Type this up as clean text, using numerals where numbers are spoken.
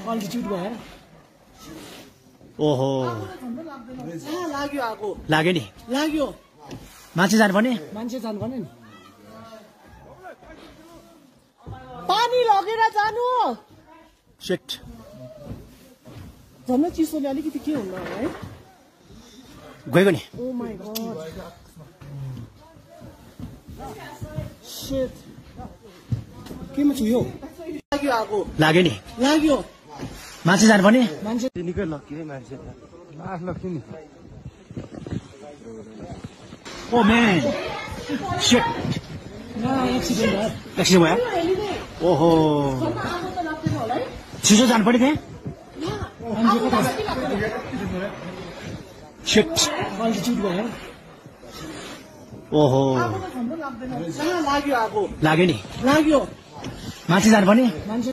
altitude भयो ओहो लाग्यो आगो लाग्यो नि लाग्यो मान्छे जानुपर्ने मान्छे जानुपर्ने नि पानी लगेर जानु सेट झन् चिसोले अलिकति के हुन्न है गएको नि ओ माय गॉड शिट केमा छु यो लाग्यो आगो लाग्यो नि लाग्यो मान्छे जानुपर्ने मान्छे निकै लक्की है मान्छे लास्ट लक्की नि ओ म्यान सेट एक्सिडेन्ट एक्सिडेन्ट भयो ओहो छिटो जानुपर्ने थिएँ सेट अल्टिट्युड भयो ओहो लाग्यो आगो लाग्यो नि लाग्यो मान्छे जानुपर्ने मान्छे